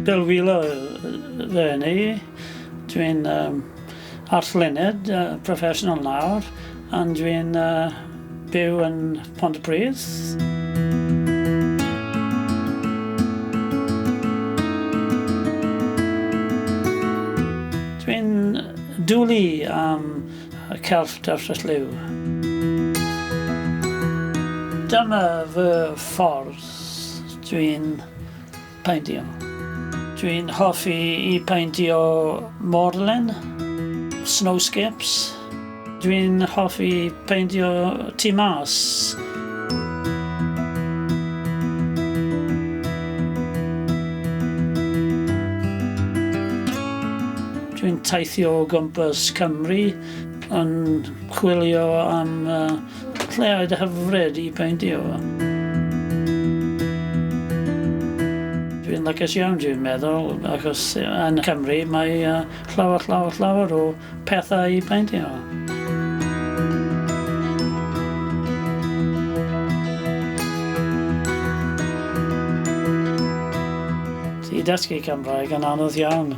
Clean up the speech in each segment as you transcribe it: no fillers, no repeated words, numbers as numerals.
Bill Wheeler fy enw i. Dwi'n um, arllunydd uh, proffesiynol nawr, ond dwi'n uh, byw yn Pontypridd. Dwi'n dwlu am celf Dyffryn Lliw. Dyma fy ffordd dwi'n paentio. Dwi'n hoffi i paentio morlun, snowscapes. Dwi'n hoffi paentio tu mas. Dwi'n teithio o gwmpas Cymru yn chwilio am uh, lleoedd hyfryd i peintio. Dwi'n lwcus iawn, dwi'n meddwl, achos yn Cymru mae uh, llawer, llawer, llawer o pethau i peintio. I dysgu Cymraeg yn anodd iawn.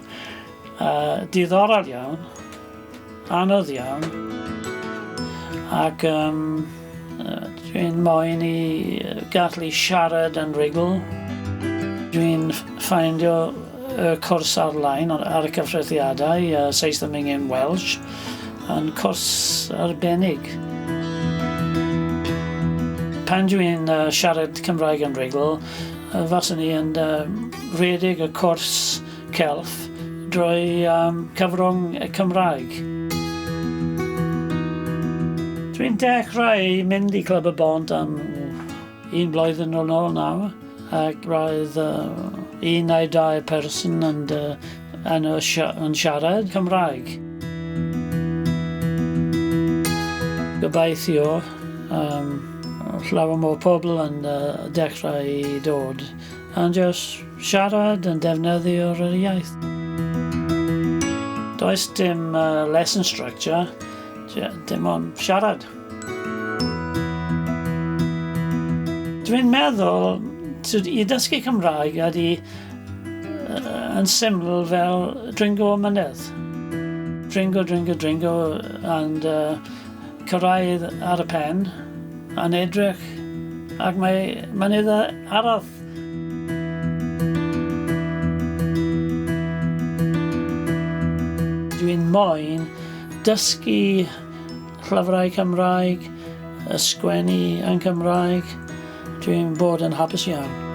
Uh, diddorol iawn, anodd iawn, ac um, dwi'n moyn i gallu siarad yn rhugl. Dwi'n ffeindio y cwrs ar-lein ar y cyfrifiadau, uh, Say Something in Welsh, yn cwrs arbennig. Pan dwi'n uh, siarad Cymraeg yn rhugl, uh, faswn i yn uh, rhedeg y cwrs celf drwy um, cyfrwng y Cymraeg. Dwi'n dechrau mynd i Clwb y Bont am un blwyddyn yn ôl nawr, ac roedd uh, un neu dau person yn, uh, yn, yn siarad Cymraeg. Gobeithio um, llawer mwy pobl yn uh, dechrau i dod and just siarad yn defnyddio'r iaith. Does dim uh, lesson structure, dim ond siarad. Dwi'n meddwl i dysgu Cymraeg ydy yn syml fel dringo y mynydd. Dringo, dringo, dringo, and uh, cyrraedd ar y pen, a'n edrych, ac mae mynydd arall. Dwi'n moyn dysgu llyfrau Cymraeg, ysgwennu yn Cymraeg. Dwi'n bod yn hapus iawn.